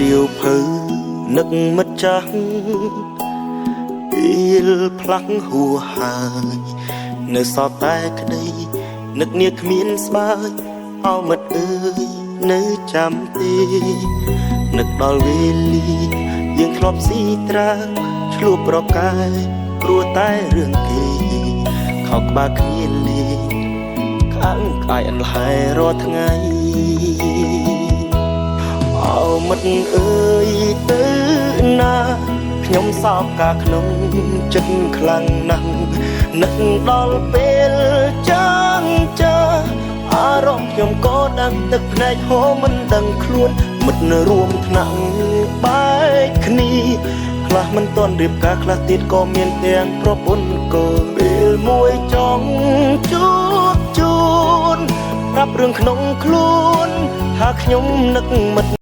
សៀវភៅនឹកមិត្តចាស់ពេលផ្លាស់ហួហើយនៅសល់តែក្តីនឹកនាគ្មានស្បើយអោមិត្តអើយនៅចាំទេនឹកដល់វេលាយើងធ្លាប់ស៊ីត្រាឆ្លួប្រកែព្រោះតែរឿងគេខោក្បាលគ្នាលេងក្អាំងក្អាយអន្លហែរាល់ថ្ងៃ អោមិត្តអើយទៅណាខ្ញុំសោកការក្នុងចិត្តខ្លាំងណាស់នឹកដល់ពេលចាំងចាអារម្មណ៍ខ្ញុំក៏ដឹងទឹកភ្នែកហូរមិនដឹងខ្លួនមិត្តរួមថ្នាក់បែកគ្នាខ្លះមិនទាន់រៀបការខ្លះទៀតក៏មានទាំងប្រពន្ធកូនពេលមួយចង់ជួបជួនប្រាប់រឿងក្នុងខ្លួនថាខ្ញុំនឹកមិត្ត។